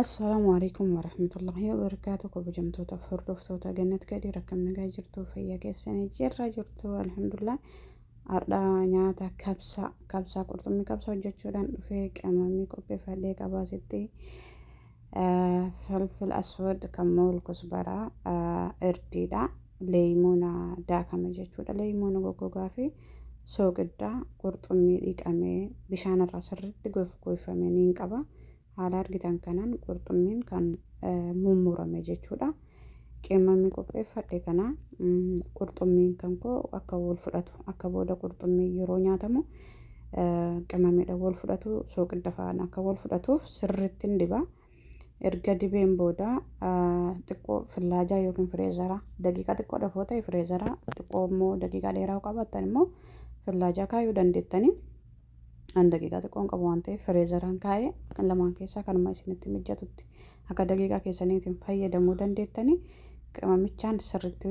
Assalaamu alaikum warahmatullahi wabarakaatu. Kabajamtoota fi hordoftoota Gannat Kadiir, akkam nagaa jirtu? Fayyaa keessanii jirra jirtu? Alhamdulillah. Har'a nyaata kabsaa, kabsaa qurxummii kabsaa hojjechuudhaan dhufee qamamii qopheeffadhee qabaasitti filfil aswad kan mool kusbaraa irdiidha. Leeymoona daakame jechuudha. Leeymoona goggogaa fi sooqiddaa qurxummii dhiqamee bishaan irraa sirriitti goggoifamee niin qaba. Haala argitan kanaan qurxummiin kan mummurame jechuudha. Qimamii qopheeffadhe kana qurxummiin kan koo akka wal fudhatu, akka booda qurxummii yeroo nyaatamu qimamiidha wal fudhatu, sooqidda faana akka wal fudhatuuf sirriitti diba. Erga dibeen booda xiqqoo fillaajaa yookiin fireezara daqiiqaa xiqqoo dhafoo ta'e fireezara, xiqqoo immoo daqiiqaa dheeraa qabaattan immoo fillaajaa kaayuu dandeettanii. An daqiiqaa xiqqoon qabu waan ta'eef fireezaraan kaa'ee, kan lamaan keessaa kanuma isinitti mijatutti akka daqiiqaa keessaniitiin fayyadamuu dandeettanii qimamichaan sirriitti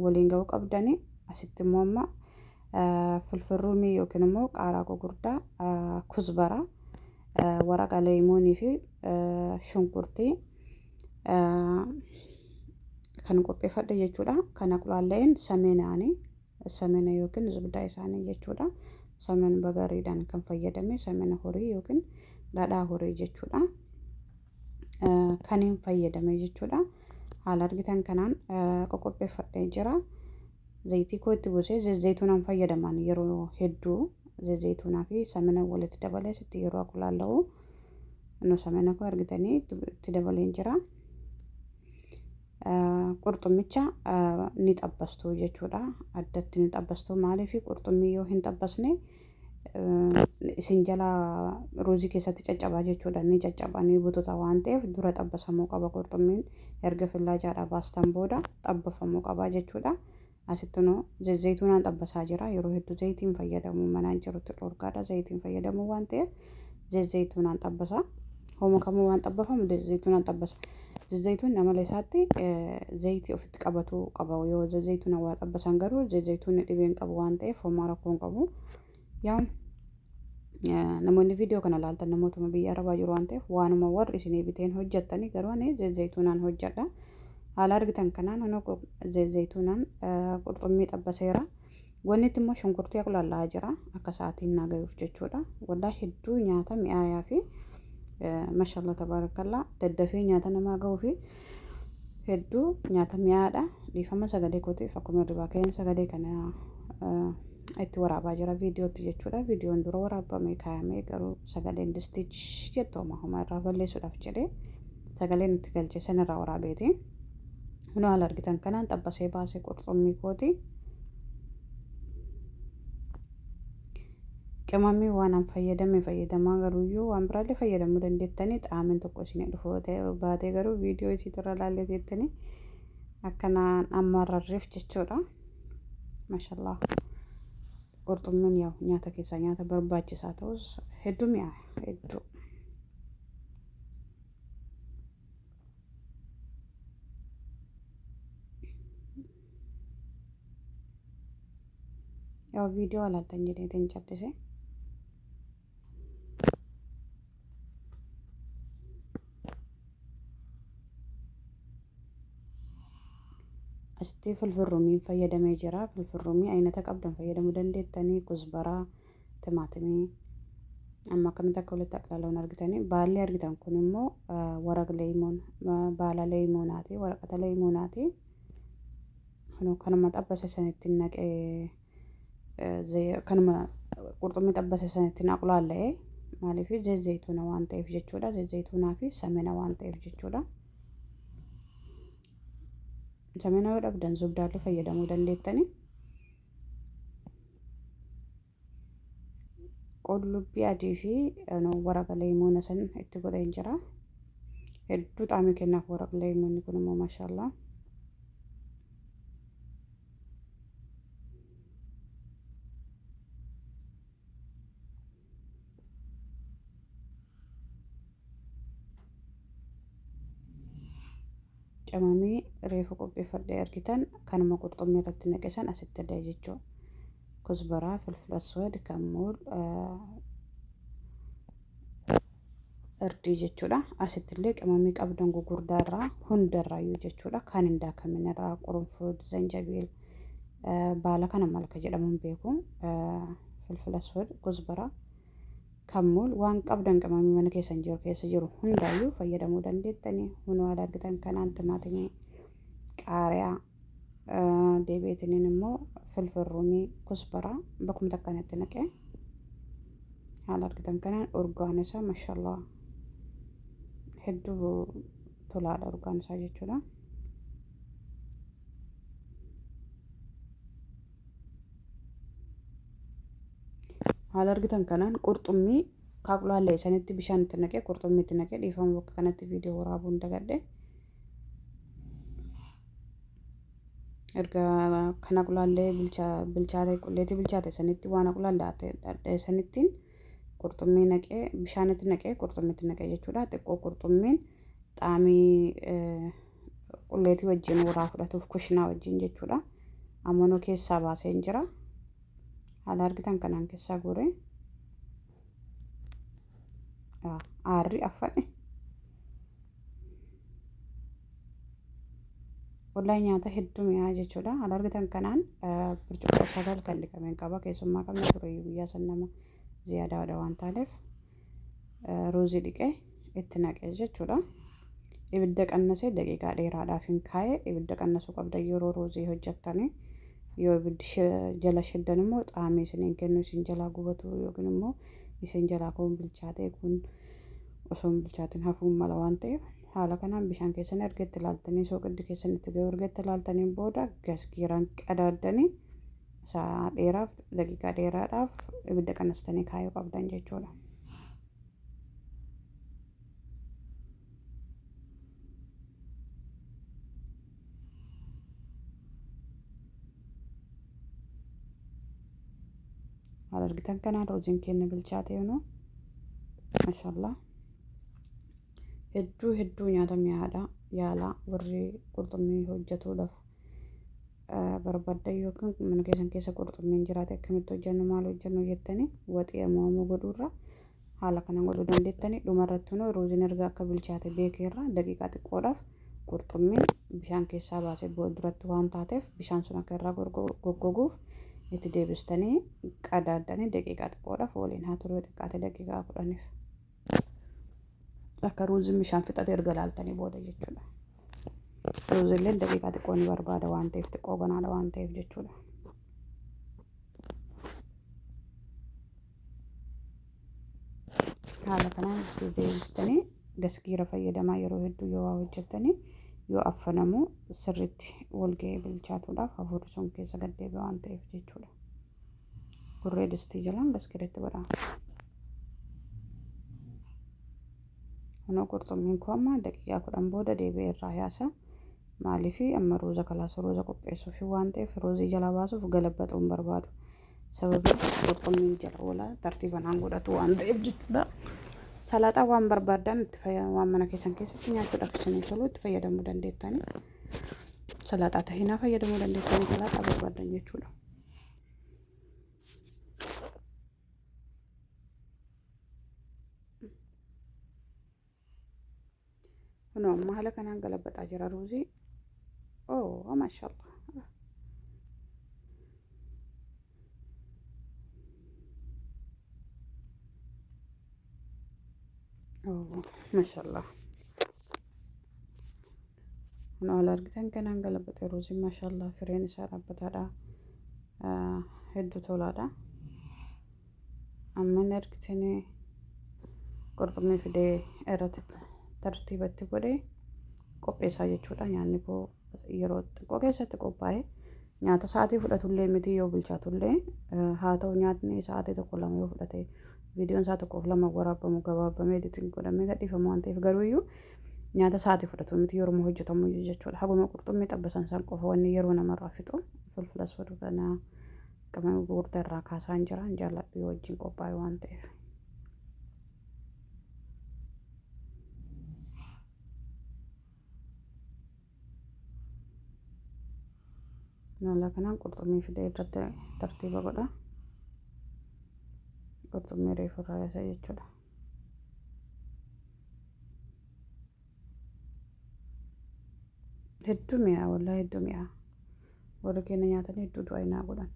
waliin ga'uu qabdanii. Asitti immoo amma filfirruumii yookiin immoo qaaraa gurguddaa, kuzbaraa, waraqa leemoonii fi shunkurtii kan qopheeffadhe jechuudha. Kana qulaalleen sameenaanii samena yookiin zubdaa isaanii jechuudha. Samen bagariidhaan kan fayyadame samena horii yookiin dhadhaa horii jechuudha. Kan hin fayyadame jechuudha. Haala argitan kanaan qoqopheeffadhee jira. Zayitii koo itti buusee zayituunaan fayyadaman, yeroo hedduu zayituunaa fi samena walitti dabalee sitti yeroo akulaalla'u nu samena koo argitanii itti dabaleen jira. Qurxummicha ni xabbastu jechuudha. Addatti ni xabbastu. Maaliif? Qurxummii yoo hin xabbasne isin jala ruuzii keessatti caccabaa jechuudha. Ni caccaba, ni bututa waan ta'eef dura xabbasamuu qaba qurxummiin. Erga fillaajaadhaa baastan booda xabbafamuu qaba jechuudha. Asitti noo zayituunaan xabbasaa jira. Yeroo hedduu zayitiin fayyadamu manaan jirutti dhorkaadha. Zayitiin fayyadamu waan ta'eef zayituunaan xabbasa. Hooma kamuu waan xabbafamu zayituunaan xabbasa. Zayituun amala isaatti zayitii ofitti qabatu qaba. Yoo zayituun waa xabbasan garuu zayituun dhibeen qabu waan ta'eef homaa rakkoo hin qabu. Yaa namoonni viidiyoo kana ilaaltan namootuma biyya arabaa jiru waan ta'eef waanuma warri isinii biteen hojjettanii, garuu ani zayituunaan hojjedha. Haala argitan kanaan honoo zayituunaan qurxummii xabbaseera. Wannitti immoo shunkurtii aqulaalla'aa jira akka sa'aatiin naa gayuuf jechuudha. Wallaa hedduu nyaata mi'aayaa fi mashallah tabaarakallaa daddafee nyaata namaa gahuu fi hedduu nyaata mi'aadha. Dhiifama sagalee kootiif, akkuma hirribaa ka'een sagalee kana itti waraabaa jira viidiyootti jechuudha. Viidiyoon dura waraabamee kaayamee garuu sagaleen distiich jettu homaa homaa irraa balleessuudhaaf jedhee sagaleen itti galchee sanirraa waraabeeti. Kunoo haala argitan kanaan xabbasee baasee qurxummii kooti. Qimamii waan an fayyadame fayyadamaa, garuuyyuu waan biraallee fayyadamuu dandeettanii, xaamiin tokko isin dhufu baatee garuu viidiyoo isiitirra laallee jettanii akkanaan amma rarreef jechuudha. Mashallah. Qurxummiin yaa nyaata keessaa nyaata barbaachisaa ta'us hedduu mi'aawa hedduu. Yaa viidiyoo alaaltan jedheetiin cal'ise. Asitti filfirrumiin fayyadamee jira. Filfirrumii aynata qabdan fayyadamuu dandeettanii, kuzbaraa, timaatimii amma akkamitti akka walitti aqlalawan argitanii. Baalli argitan kun immoo waraq leeymoon, baala leeymoonaati, waraqata leeymoonaati. Kanuma xabbase sanitti naqee, kanuma qurxummii xabbase sanitti naqulaalla'ee, maaliif? Zayituuna waan ta'eef jechuudha. Zayituunaa fi samena waan ta'eef jechuudha. Samena yoo dhabdan zubdaallee fayyadamuu dandeettanii. Qullubbii adii fi waraqa leeymoona san itti godheen jira. Hedduu xaamii kennaaf waraqa leeymoonni kun immoo, maashaallah. Qimamii reefu qopheeffadhee argitan kanuma qurxummii irratti naqe san asitti illee jechuudha. Kuzbaraa, filfil aswad, kammuul, Irdii jechuudha. Asitti illee qimamii qabdan gugurdaa irraa hundarraayyuu jechuudha. Kan hin daakamin irraa qurunfuud, zanjabiil, baala kana maal akka jedhamu hin beeku. Filfila aswad, kuzbara, kammuul waan qabdan qimamii mana keessan jiru keessa jiru hundaayyuu fayyadamuu dandeettanii. Hunoo haala argitan kanaan timaatimii, qaariyaa, deebi'eetiniin immoo filfil ruumii, kusbara bakkuma takkaan itti naqee haala argitan kanaan urgaan isaa mashallah hedduu tolaadha urgaan isaa jechuudha. Haala argitan kanaan qurxummii kaaqulaallee sanitti bishaan itti naqee qurxummii itti naqee dhiifama bakka kanatti viidiyoo waraabuun dagadhe. Erga kan aqulaallee bilchaate qulleetii bilchaate sanitti waan aqulaallee sanittiin qurxummii naqee bishaanitti naqee qurxummiitti naqee jechuudha. Xiqqoo qurxummiin xaamii qulleetii wajjin waraa fudhatuuf kushinaa wajjin jechuudha. Ammanoo keessaa baaseen jira. Haala argitan kanaan keessaa guuree aarri affane. Wallahi nyaata hedduu mi'aa jechuudha. Haala argitan kanaan burcuqqoo 9 kan dhiqameen qaba. Keessummaa qabna ture guyyaa san nama ziyaadaadha waan taaneef ruuzii dhiqee itti naqee jechuudha. Ibidda qannasee daqiiqaa dheeraadhaaf hin kaa'e. Ibidda qannasuu qabda yeroo ruuzii hojjettanii. Yoo ibiddi jala shiddan immoo xaamii isiniin kennu, isin jalaa gubatu yookiin immoo isin jalaa kun bilchaatee kun osoo hin bilchaatin hafuun mala waan ta'eef haala kanaan bishaan keessan erga itti ilaaltanii sooqiddi keessan itti ga'u erga itti ilaaltaniin booda gaskiiraan qadaaddanii sa'a dheeraaf daqiiqaa dheeraadhaaf ibidda qannastanii kaayuu qabdan jechuudha. Haala argitan kanaan ruuziin keenya bilchaate yoo mashallah hedduu hedduu nyaata mi'aadha. Yaalaa warri qurxummii hojjetuudhaaf barbaaddan yookiin mana keessan keessa qurxummiin jiraate akkamitti hojjennu maal hojjennu jettanii waxii ammoo godhuurra haala kanaan godhuu dandeettanii. Dhumarratti immoo ruuziin erga akka bilchaate beekeerra daqiiqaa xiqqoodhaaf qurxummiin bishaan keessaa baasee duratti waan taateef bishaan sun akka irraa goggoguuf itti deebistanii qadaaddanii daqiiqaa xiqqoodhaaf waliin haa turuu, xiqqaate daqiiqaa 10f akka ruuziin bishaan fixate erga laaltanii booda jechuudha. Ruuziilleen daqiiqaa xiqqoo ni barbaada waan ta'eef xiqqoo ganaadha waan ta'eef jechuudha. Haala kanaan itti deebistanii gaskiira fayyadamaa yeroo hedduu yoo waa hojjettanii yoo affanamu sirriitti walga'ee bilchaatuudhaaf hafuurri sun keessa gad deebi'a waan ta'eef jechuudha. Gurree distii jalaan gaskiiratti godhaa. Kunoo qurxummiin koo amma daqiiqaa 10 booda deebi'ee irraa yaasa. Maaliif amma ruuza kalaasa ruuza qopheessuuf waan ta'eef ruuzii jalaa baasuuf galabbaxuu hin barbaadu. Sababii qurxummiin jala oola tartiiba naan godhatu waan ta'eef jechuudha. Salaaxaa waan barbaaddan itti waan mana keessan keessatti nyaachuudhaaf isinii tolu itti fayyadamuu dandeettani. Salaaxaa tahinaa fayyadamuu dandeettani salaaxaa barbaaddan jechuudha. Kunoo amma haala kanaan galabbaxaa jira ruuzii. Oh, mashallah. Oh, mashallah. Kunoo haala argitan kanaan galabbaxee ruuziin mashallah fireen isaa dhaabbataadha. Hedduu tolaadha. Amma inni argitanii qurxummii fidee irratti tartiibatti godhee qopheessaa jechuudha. Nyaanni koo yeroo xiqqoo keessatti qophaa'e nyaata sa'aatii fudhatullee miti yoo bilchaatullee haa ta'u nyaatni sa'aatii 1 2 yoo fudhate viidiyoon isaa 1f 2 waraabamu gabaabamee editing godhamee gadhiifamu waan ta'eef garuu iyyuu nyaata sa'aatii fudhatu miti yeroo hojjetamu jechuudha. Haguma qurxummii xabbasan san qofa wanni yeroo namarraa fixu filfila sodu kana qamama gurgurtaa irraa kaasaan jira jaalladhu yoo wajjin qophaa'e waan ta'eef. Haala kanaan qurxummii fidee irratti tartiiba godha. Qurxummii reefu irraa yaasa jechuudha. Hedduu mi'aa, wallaahi hedduu mi'aa. Warri keenya nyaatanii hedduu du'aa naa godhan.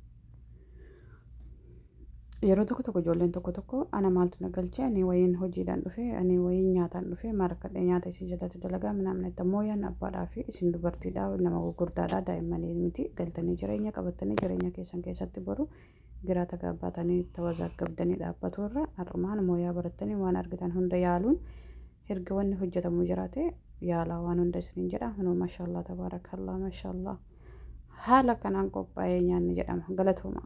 Yeroo tokko tokko ijoolleen tokko tokko, "Ana maaltu na galchee? Ani wayiin hojiidhaan dhufe, ani wayiin nyaataan dhufe, maal nyaata isii jalatti dalagaa minaamin?" itti mooyaan abbaadhaa fi isin dubartiidhaa, nama gurguddaadhaa, daa'immanii miti. Galtanii jireenya qabatanii jireenya keessan keessatti boru giraata gaabbaatanii tawazaagabdanii dhaabbatu irra har'umaan mooyaa barattanii waan argitan hunda yaaluun, erga wanni hojjetamu jiraate yaalaa waan hunda isiniin jedha. Hunoo, maashaallah, tabaarakallaa, maashaallah, haala kanaan qophaa'ee nyaanni jedhama. Galatooma.